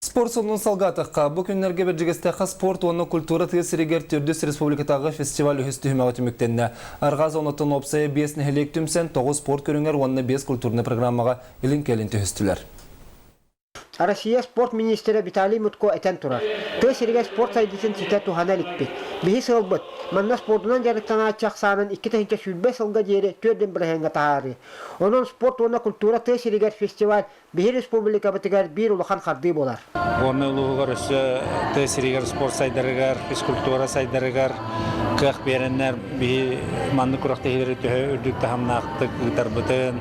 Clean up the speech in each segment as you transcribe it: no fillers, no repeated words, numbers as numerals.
Спорт сонун салгаатахха, бу күннэргэ Бэрдьигэстэххэ спорт уонна культура тыа сиригэр төрдүс республикатааҕы фестиваль үһүс түһүмэҕэ түмүктэннэ. Арҕаа зонаттан уопсайа биэс нэһилиэк түмсэн, тоҕус спорт көрүҥэр уонна биэс культурнай программаҕа илин-кэлин түһүстүлэр. Россия спорт миниистирэ Виталий Мутко этэн турар, Тыа сиригэр спорт сайдыытын ситэ туһана иликпит. Биһи сыалбыт, манна спордунан дьарыктанааччы ахсаанын 2020 сылга диэри 4 бырыһыаҥҥа таһаарыы. Онон спорт уонна культура тыа сиригэр фестиваль Биһи республикабытыгар биир улахан хардыы буолар. Горнай улууһугар өссө тыа сиригэр спорт сайдарыгар, физкультура сайдарыгар кыах биэрэннэр биһи маннык күрэхтэһиилэри төһө үрдүк таһымнаахтык ыытарбытын,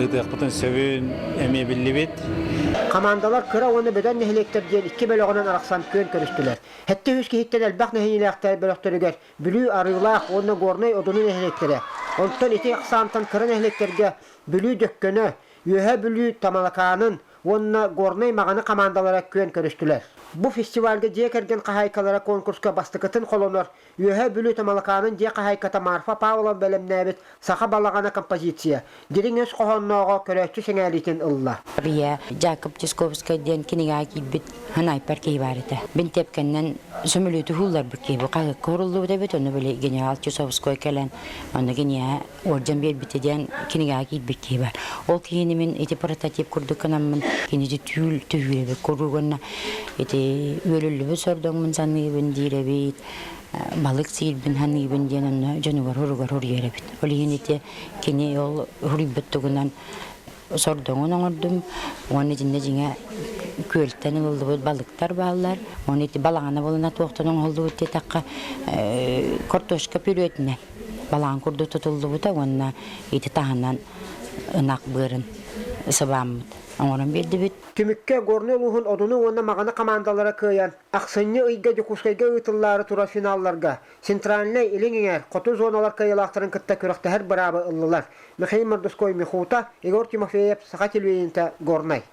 ыытыахпытын сөбүн эмиэ биллибит. Хамаандалар кыра уонна бөдөҥ нэһилиэктэр диэн икки бөлөҕүнэн арахсан күөн көрүстүлэр. 700 киһиттэн элбэх нэһилиэктэр бөлөхтөрүгэр Бүлүү Арыылаах уонна Горнай Одуну нэһилиэктэрэ, онтон ити ахсаантан кыра нэһилиэктэргэ Бүлүү Дьөккөнө, Үөһээ Бүлүү Тамалакаанын уонна Горнай Маҕаны хамаандалара күөн көрүстүлэр. Бу фестивальга дьиэ кэргэн хаһаайкалара конкурска бастакытын холонор Үөһээ Бүлүү Тамалакаанын дьиэ хаһаайката Марфа Павлова бэлэмнээбит «Саха балаҕана» композиция дириҥ өс хоһооннооҕо көрөөччү сэҥээриитин ылла. Бийэ Жакоб Тисковскай диэн кинигэҕэ киирбит ханайпар киһи баар этэ. Бинтиэпкэннэн сөмөлүөтү уһуулларбыт киһи бу хаһыакка уһуруллубут эбит, ону били генерал Чусовской кэлэн онно киниэхэ уордьан биэрбитэ диэн кинигэҕэ киирбит киһи бар. Ол киһини мин ити прототип курдук гынаммын кини ити түүл түһүүр эбит куруук уонна ити үөлүллүбүт сордоҥмун саныыбын диир эбит балык сиирбин саныыбын диэн онно дьонугар уругар уруйар эбит. Ол иһин ити кини ол уруйбут тугунан сордоҥун оҥордум уонна итиннэ дьиҥэ күөлтэн ылыллыбыт балыктар бааллар. Уонна ити балаҕана буолана туохтан оҥоһуллубут диэтэххэ картошка пюретинэн балаҕан курдук тутуллубута уонна ити таһынан ынах быарын сыбааммыт оҥорон биэрдибит. Түмүккэ Горнай улууһун Одуну уонна Маҕаны хамаандалара кыайан, ахсынньы ыйга Дьокуускайга ыытыллаары турар финалларга Центральнай, Илиҥ Эҥээр, Хоту зоналар кыайыылаахтарын кытта күрэхтэһэр быраабы ыллылар. Михаил Мордовской, Михута, Егор Тимофеев, Саха телевидениета, Горнай.